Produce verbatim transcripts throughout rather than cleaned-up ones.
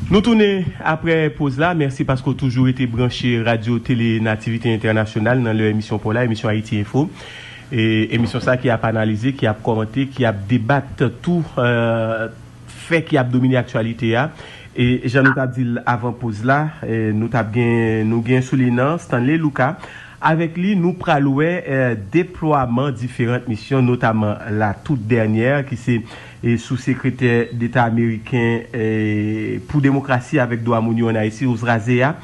Nou tounen apre poz la. Mèsi paske w toujou rete branche Radyo Tele Nativite Entènasyonal nan lè emisyon pa w la, emisyon Ayiti Enfo. E emisyon sa ki ap analize, ki ap kòmante, ki ap debat tou, eh, fè ki ap domine aktyalite a. E jan nou t ap di l avan poz la, eh, nou t ap gen, nou gen sou liy nan Stanley Lucas. Avèk li, nou pral wè, eh, deplwaman diferan misyon, notaman la tout dènyè, ki se, eh, sou sekretè deta ameriken, eh, pou demokrasi avèk dwa moun yo ann Ayiti, Uzra Zeya.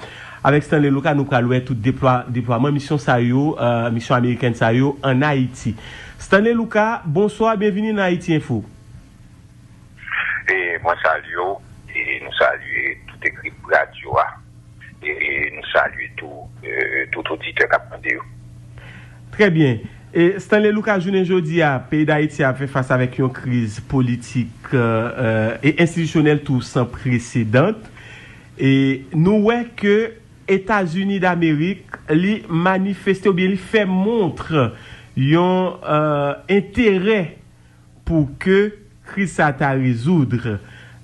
Avèk Stanley Lucas, nou pral wè tout deplwa-, deplwaman misyon sa yo, eh, misyon amerikèn sa yo ann Ayiti. Stanley Lucas, bonswa, byenvini nan Ayiti Enfo. E mwen salye w, e nou salye tout ekip radyo a, e nou salye tou, eh, tout oditè k ap tande yo. Trè byen. E Stanley Lucas, jounen jodi a, peyi Dayiti ap fè fas avèk yon kriz politik, eh, e enstitisyonèl tou san presedan. E nou wè ke Etazini Damerik, li manifeste oubyen li fè montre yon, eh, enterè pou ke kriz sa ta rezoud.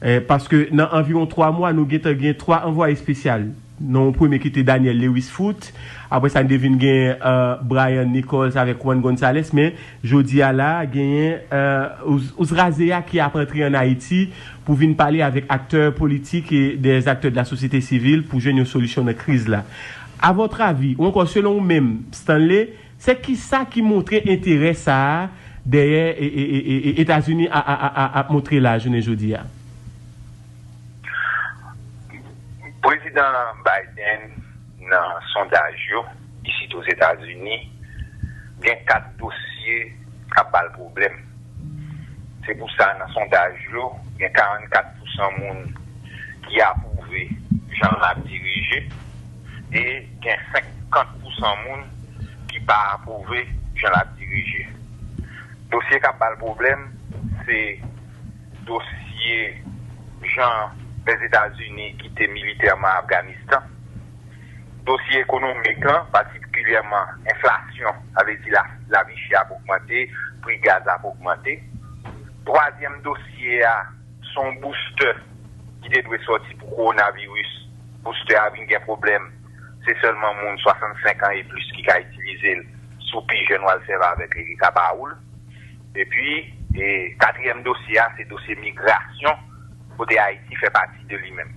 Eh, paske nan anviwon twa mwa, nou gentan gen twa anvwaye espesyal. Nan yon premye ki te Daniel Lewis Foote, apre sa, n te vin gen, eh, Brian Nichols avèk Juan Gonzalez, men jodi a la, genyen, eh, Uz-, Uzra Zeya ki ap antre ann Ayiti pou vin pale avèk aktè politik e dè aktè de la sosyete sivil pou jwenn yon solisyon nan kriz la. A votre avis, ou ankò selon ou menm, Stanley, se kisa ki montre enterè sa a dèyè e, e, e, e, e Etazini a, a, a, a, ap montre la jounen jodi a? Prezidan Biden, nan sondaj yo, isit Ozetazini, gen kat dosye k ap ba l pwoblèm. Se pou sa, nan sondaj yo, gen karannkat pousan moun ki apwouve jan l ap dirije e gen senkant pousan moun ki pa apwouve jan l ap dirije. Dosye k ap ba l pwoblèm, se dosye jan Lèzetazini kite militèman Afganistan, dosye ekonomik lan, patikilyèman enflasyon, sa vle di la, lavi chè ap ogmante, pri gaz ap ogmante. Twazyèm dosye a, se yon boustè ki te dwe sòti pou kowonaviris. Boustè a vin gen pwoblèm. Se sèlman moun swasannsenk an e plis ki ka itilize l. Si w pi jèn, w al sèvi avèk li, li ka ba ou l. Epi, e, katriyèm dosye a, se dosye migrasyon, kote Ayiti fè pati de li menm.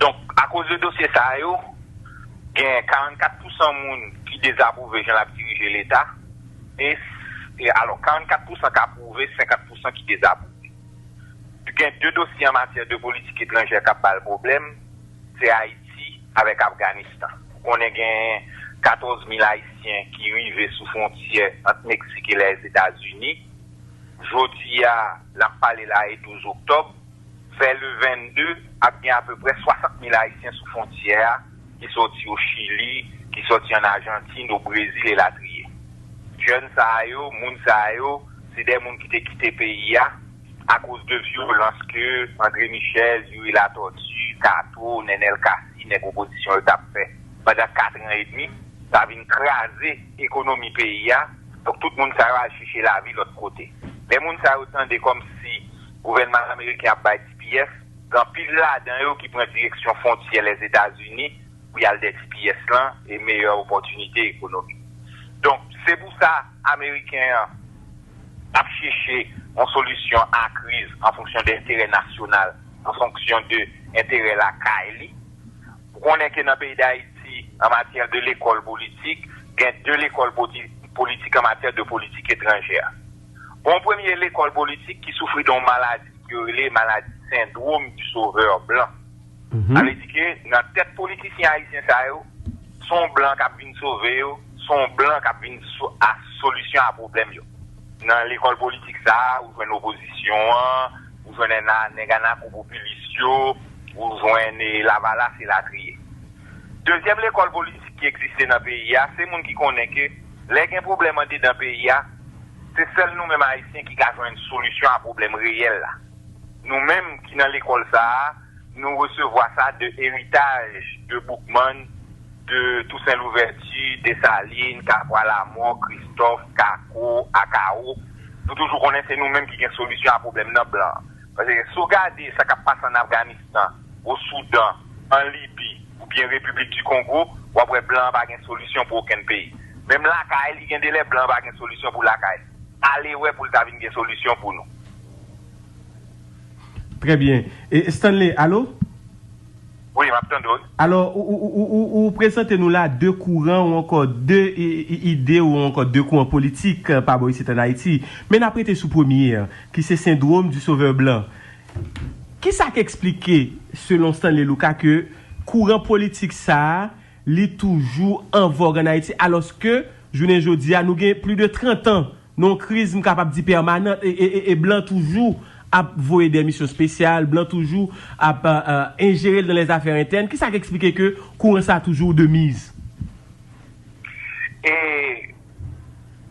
Donk, akoz de dosye sa yo, gen karannkat pousan moun ki dezapwouve jan l ap dirije Leta, e, e alò, karannkat pousan k apwouve, senkant pousan ki dezapwouve. Gen de dosye an matyè de politik etranjè k ap ba l pwoblèm, se Ayiti avèk Afganistan. Ou konnen gen katòz mil Ayisyen ki rive sou fwontyè ant Meksik e Lèzetazini. Jodi a, n ap pale la e douz oktòb, fè le vennde, ap gen apeprè swasant mil Ayisyen sou fwontyè a, ki sòti o Chili, ki sòti ann Ajantin, o Brezil, elatriye. Jèn sa yo, moun sa yo, se de moun ki te kite peyi a akoz de vyolans ke André Michel, Youri Latortue, Kato, Nenel Cassy, nèg opozisyon yo t ap fè pandan kat an edmi. Sa vin kraze ekonomi peyi a. Donk, tout moun sa yo al chèche lavi lòt kote. Lè moun sa yo tande kòmsi gouvènman ameriken ap bay T P S, gen anpil ladan yo ki pran direksyon fwontyè Lèzetazini pou y al dè T P S lan e meyè opòtinite ekonomik. Donk, se pou sa ameriken an ap chèche yon solisyon a kriz an fonksyon de enterè nasyonal, an fonksyon de enterè lakay li. Ou konnen ke nan peyi Dayiti, an matyè de lekòl politik, gen de lekòl poti-, politik an matyè de politik etranjè. Bon, premye lekòl politik ki soufri de yon maladi ki yo rele maladi sendwòm di sovè blan. Mhm. Sa vle di ke nan tèt politisyen ayisyen sa yo, se yon blan k ap vin sove yo, se yon blan k ap vin so-, a solisyon a pwoblèm yo. Nan lekòl politik sa a, ou jwenn opozisyon an, ou jwenn ana-, nèg anakopopilis yo, ou jwenn, eh, Lavalas elatriye. Dezyèm lekòl politik ki egziste nan peyi a, se moun ki konnen ke lè gen pwoblèm andedan peyi a, se sèl nou menm Ayisyen ki ka jwenn solisyon a pwoblèm reyèl la. Nou menm ki nan lekòl sa a, nou resevwa sa de eritaj de Boukman, de Toussaint Louverture, Dessalines, Capois Lamort, Christophe, Kako, Akao. Nou toujou konnen se nou menm ki gen solisyon a pwoblèm nan blan an. Paske si w gade sa k ap pase ann Afganistan, o Soudan, an Libi, oubyen Repiblik di Kongo, w ap wè blan an pa gen solisyon pou okenn peyi. Menm lakay li, gen de lè blan an pa gen solisyon pou lakay li. Ale wè pou l ta vin gen solisyon pou nou. Trè byen. E Stanley, alo? Wi, m ap tande w. Alò, ou, ou, ou, ou, ou prezante nou la de kouran ou ankò de i- i- ide ou ankò de kouran politik, euh, pa bò isit ann Ayiti. Men n ap rete sou premye an, ki se sendwòm di sovè blan. Kisa k eksplike, selon Stanley Lucas, ke kouran politik sa a, li toujou an vòg ann Ayiti, alòske, jounen jodi a, nou gen plis de trant an nan yon kriz, m kapab di, pèmanan, e, e, e, e blan toujou ap voye de misyon espesyal, blan toujou ap euh, euh, enjere l nan lèzafè entèn. Kisa k eksplike ke kouran sa a toujou de miz? E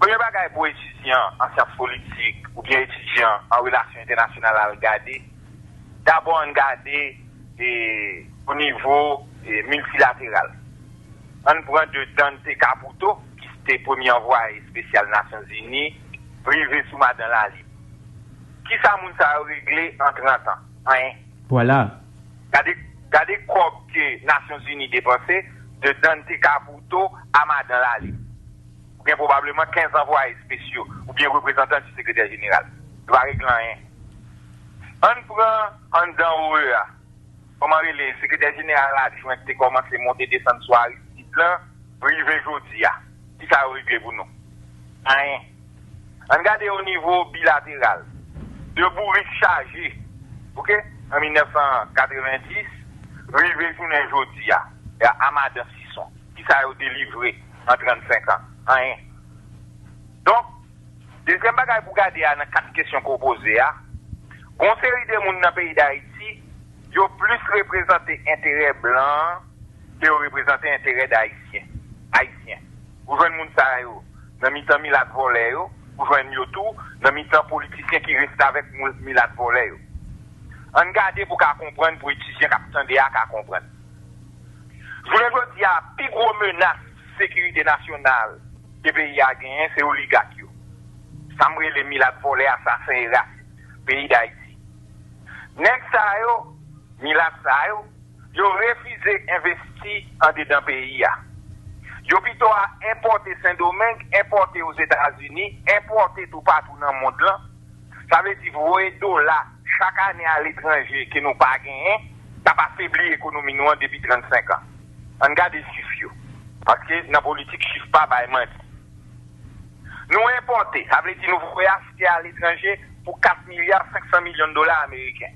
premye bagay pou etidyan an syans politik oubyen etidyan an relasyon entènasyonal al gade, dabò ann gade e, o nivo e, miltilateral. Ann pran de Dante Caputo, ki te premye anvwaye espesyal Nasyonzini, rive sou Madan Lalib. Kisa moun sa yo regle an trant an? Anyen. Vwala. Gade, gade kòb ke Nasyonzini depanse de Dante Caputo a Madan Lalib. Ou gen pwobableman kenz anvwaye espesyal oubyen reprezantan di sekretè jeneral. Yo pa regle anyen. Ann pran anndan O E A. Kòman rele, sekretè jeneral adjwen ki te kòmanse monte desann sou Aristide lan, rive jodi a. Kisa yo regle pou nou? Anyen. Ann gade o nivo bilateral. De bourik chaje, oke, an mil nèf san katrevenndis, rive jounen jodi a, a Madan Sison. Kisa yo delivre an trannsenk an? Anyen. Donk, dezyèm bagay pou gade a nan kat kesyon ke w poze a, gon seri de moun nan peyi Dayiti, yo plis reprezante enterè blan an ke yo reprezante enterè Dayisyen. Ayisyen. Ou jwenn moun sa yo nan mitan milat vòlè yo, ou jwenn yo tou nan mitan politisyen ki restavèk mou- milat vòlè yo. Ann gade pou ka konprann, pou etidyan k ap tande a ka konprann. Jounen jodi a, pi gwo menas sekirite nasyonal ke peyi a genyen, se oligak yo. Sa m rele milat vòlè, asasen e rasis peyi Dayiti. Nèg sa yo, milat sa yo, yo refize envesti andedan peyi a. Yo pito a enpòte Sendomeng, enpòte Ozetazini, enpòte toupatou nan mond lan. Sa vle di voye dola chak ane aletranje ke nou pa genyen, t ap afebli ekonomi nou an depi trannsenk an. Ann gade chif yo. Paske nan politik, chif pa bay manti. Nou enpòte, sa vle di nou voye achte aletranje pou kat milya senk san milyon dola ameriken.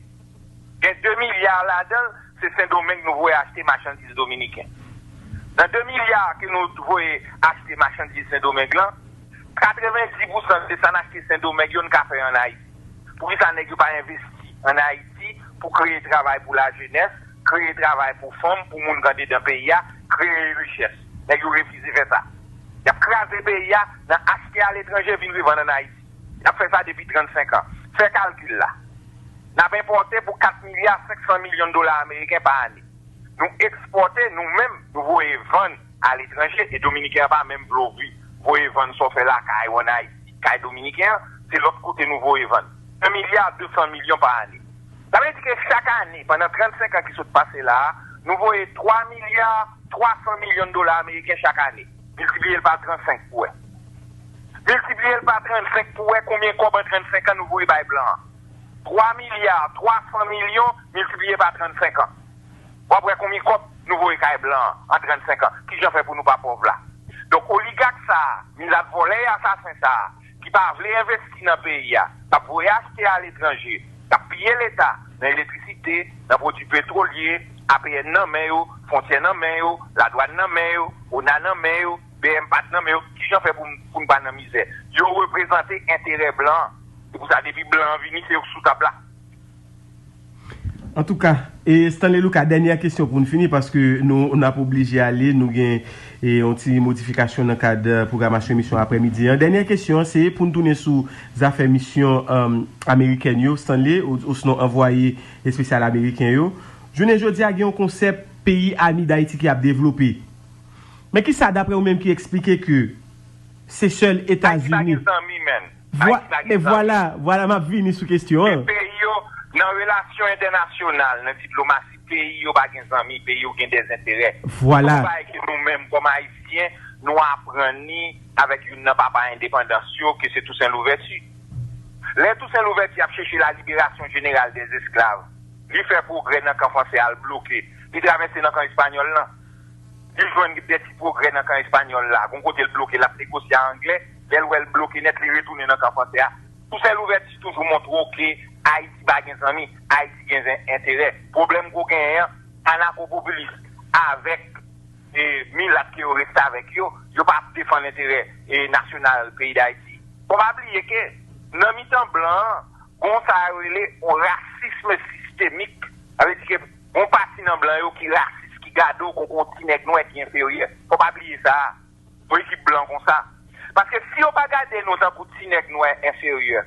Gen de milya ladan l, se Sendomeng nou voye achte machandiz dominiken. Nan de milya ke nou voye achte machandiz Sendomeng lan, katrevenndis pousan de sa n achte Sendomeng yo, n ka fè ann Ayiti. Poukisa nèg yo pa envesti ann Ayiti pou kreye travay pou lajenès, kreye travay pou fanm, pou moun k andedan peyi a, kreye richès? Nèg yo refize fè sa. Y ap kraze peyi a nan achte aletranje, vin revann ann Ayiti. Y ap fè sa depi trannsenk an. Fè kalkil la. N ap enpòte pou kat milya senk san milyon dola ameriken pa ane. Nou ekspòte, nou menm, nou voye vann aletranje, e dominiken an pa menm vle w vi- voye vann sa w fè lakay ou ann Ayiti, kay dominiken an, se lòt kote nou voye vann. En milya de san milyon pa ane. Sa vle di ke chak ane, pandan trannsenk an ki sot pase la a, nou voye twa milya twa san milyon dola ameriken chak ane. Miltipliye l pa trannsenk pou w wè. Miltipliye l pa trannsenk pou w wè konbyen kòb an trannsenk an nou voye bay blan an. Twa milya twa san milyon miltipliye pa trannsenk an. W ap wè konbyen kòb nou voye kay blan an an trannsenk an. Kijan fè pou nou pa pòv la? Donk, oligak sa a, milat vòlè e asasen sa a, ki pa vle envesti nan peyi a, k ap voye achte aletranje, k ap piye Leta nan elektrisite, nan pwodui petwolye, A P N nan men yo, fwontyè nan men yo, ladwàn nan men yo, ona nan men yo, B M pat nan men yo, kijan fè pou, pou n pa nan mizè? Yo reprezante enterè blan an. Se pou sa, depi blan an vini, se yo k sou tab la. Antouka, e Stanley Lucas, dènyè kesyon pou n fini, paske nou, n ap oblije ale, nou gen e, yon ti modifikasyon nan kad, euh, pwogramasyon emisyon aprèmidi an. Dènyè kesyon an, se pou n tounen sou zafè misyon, euh, amerikèn yo, Stanley, ou, osnon anvwaye espesyal ameriken yo. Jounen jodi a, gen yon konsèp peyi ami Dayiti ki ap devlope. Men kisa, daprè ou menm, ki eksplike ke se sèl Etazini? Ayiti pa gen zanmi, menn. Vwa- Ayiti pa gen zanmi. E vwala, vwala, m ap vini sou kesyon an. Men peyi yo, Nan relasyon entènasyonal, nan diplomasi, peyi yo pa gen zanmi, peyi yo gen dèzenterè. Vwala. Se yon bagay ke nou menm, kòm Ayisyen, nou aprann li avèk youn nan papa endepandans yo, ke se Tousen Louvèti. Lè Tousen Louvèti ap chèche la liberasyon jeneral dèz esklav, li fè pwogrè nan kan fransè a, l bloke. Li travèse nan kan espanyòl lan. Li jwenn de ti pwogrè nan kan espanyòl la. Gon kote l bloke, l ap negosye a anglè. Lè l wè l bloke nèt, li retounen nan kan fransè a. Tousen Louvèti toujou montre w ke Ayiti pa gen zanmi, Ayiti gen zen- enterè. Pwoblèm ke w genyen an, anakopopilis avèk e, milat ke yo rete avèk yo, yo pa ap defann enterè e, nasyonal peyi Dayiti. Fò pa bliye ke nan mitan blan an, gon sa yo rele yon rasism sistemik. Sa vle di ke gon pati nan blan yo ki rasis, ki gade w kon, kon ti nèg nwè ki enferyè. Fò pa bliye sa a. Yon ekip blan konsa. Paske si yo pa gade nou tankou ti nèg nwè enferyè,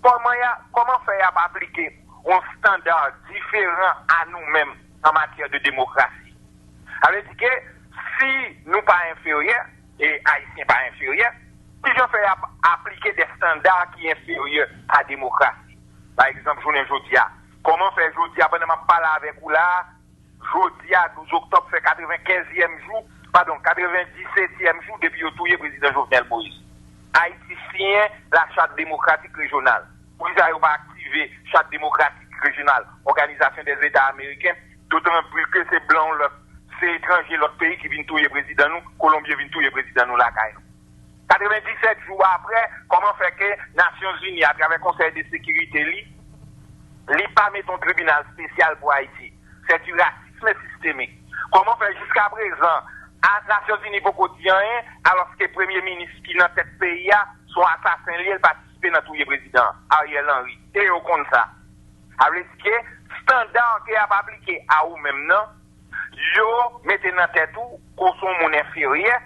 kòman y a, kòman fè y ap aplike yon estanda diferan a nou menm an matyè de demokrasi? Sa vle di ke si nou pa enferyè, e Ayisyen pa enferyè, kijan fè y ap aplike de estanda ki enferyè a demokrasi? Pa egzanp, jounen jodi a, kòman fè jodi a, pandan m ap pale avèk ou la a, jodi a, douz oktòb, fè katrevenkenzyèm jou, padon, katrevendisetyèm jou depi yo touye prezidan Jovenel Moïse. Ayiti siyen la Charte Démocratique Régionale. Poukisa yo pa aktive Charte Démocratique Régionale, Organisation des États Américains, dotan plis ke se blan lòt, se etranje lòt peyi ki vin touye prezidan nou, Kolonbyen vin touye prezidan nou lakay nou. Katrevendisèt jou apre, kòman fè ke Nasyonzini, atravè Konsèy de Sekirite li, li pa mete yon tribinal espesyal pou Ayiti? C'est du racisme systémique. Kòman fè jiska prezan, a, Nasyonzini poko di anyen, alòske premye minis ki nan tèt peyi a, se yon asasen li ye, l patisipe nan touye prezidan Ariel Henry? E yo konn sa. Sa vle di ke estanda ke y ap aplike a ou menm nan, yo mete nan tèt ou ke w se yon moun enferyè,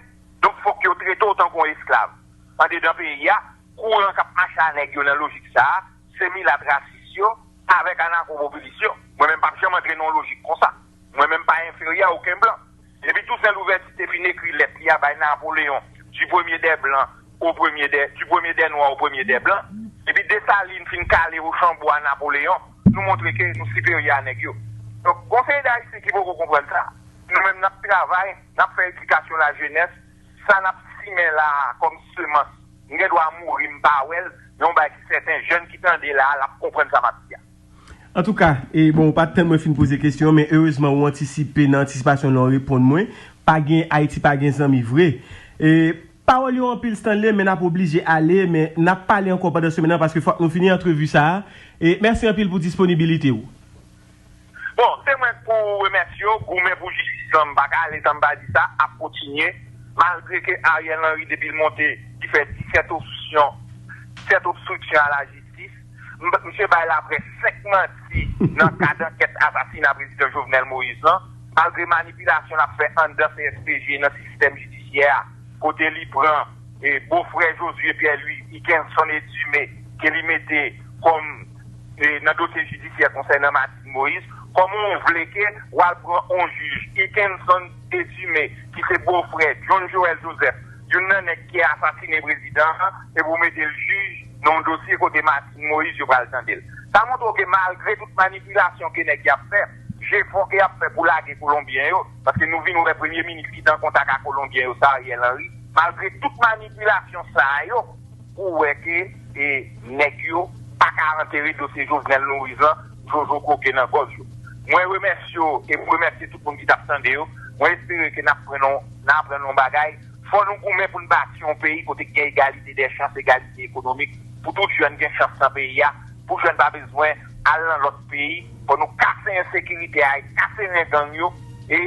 donk fòk yo trete w tankou yon esklav. Andedan peyi a, kouran k ap mache a nèg yo nan lojik sa a, se milat rasis yo avèk anakopopilis yo. Mwen menm, m p ap janm antre nan yon lojik konsa. Mwen menm, m pa enferyè a okenn blan. Depi Tousen Louvèti te fin ekri lèt li a bay Napoleyon, du premier des blancs au premier des, du premier des noirs au premier des blancs, depi Desalin fin kale Wochanbo a Napoleyon, nou montre ke nou siperyè a nèg yo. Donk, gon seri de Ayisyen ki poko konprann sa. Nou menm, n ap travay, n ap fè edikasyon lajenès, sa n ap simen la a kòm semans, m gen dwa mouri, m pa wè l, men yon bagay ki sèten, jèn ki tande la a, l ap konprann sa m ap di a. Antouka, e bon, ou pa t tann mwen fin poze kesyon an, men erezman ou antisipe, nan antisipasyon lan ou reponn mwen, pa gen, Ayiti pa gen zanmi vre. E, pawòl yo anpil, Stanley, men n ap oblije ale, men n ap pale ankò pandan semèn nan, paske fòk nou fini antrevi sa a. E mèsi anpil pou disponibilite w. Bon, se mwen k pou remèsye w, goumen pou jistis lan, m pa ka ale san m pa di sa, ap kontinye, malgre ke Ariel Henry, depi l monte, li fè disèt opsyon, disèt obstriksyon a la jistis. M-, misye bay laprès senk manti nan kad ankèt asasina prezidan Jovenel Moïse lan, malgre manipilasyon l ap fè anndan C S P J, nan sistèm jidisyè a, kote li pran, e, bofrè Josué Pierre Louis, Ikenson Edumé, ke li mete kòm, e, nan dosye jidisyè konsènan Martine Moïse, kòman w vle ke w al pran yon jij, Ikenson Edumé, ki se bofrè John Joël Joseph, youn nan nèg ki asasine prezidan an, epi w mete l jij nan yon dosye kote Martine Moïse yo pral tande l? Sa montre w ke malgre tout manipilasyon ke nèg y ap fè, jefò ke y ap fè pou lage Kolonbyen yo, paske nou vin wè premye minis ki te an kontak ak Kolonbyen yo, se Ariel Henry, malgre tout manipilasyon sa yo, pou wè ke, e, nèg yo pa ka antere dosye Jovenel Moïse lan, Jojo koke nan gòj yo. Mwen remèsye w e m remèsye tout moun ki t ap tande yo. Mwen espere ke n ap pran yon, n ap pran yon bagay. Fò nou goumen pou n bati yon peyi kote k gen egalite dè chans, egalite ekonomik, pou tout jèn gen chans nan peyi a, pou jèn pa bezwen al nan lòt peyi. Fò nou kase ensekirite a, kase ren gang yo, e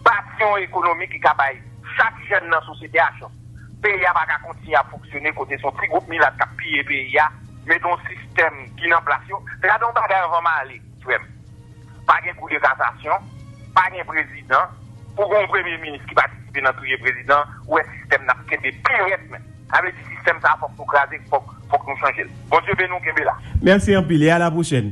bati yon ekonomi ki ka bay chak jèn nan sosyete a chans. Peyi a pa ka kontinye ap fonksyone kote se yon ti gwoup milat k ap piye peyi a, mete yon sistèm ki nan plas yo. Gade yon bagay anvan m ale, frè m. Pa gen kou de kasasyon, pa gen prezidan. Pou gen yon premye minis ki patisipe nan touye prezidan, ou wè sistèm nan ap kenbe pi rèd menm. Sa vle di sistèm sa a fòk nou kraze, fòk, fòk nou chanje l. Bondye beni w, kenbe la. Mèsi anpil e a la pwochèn.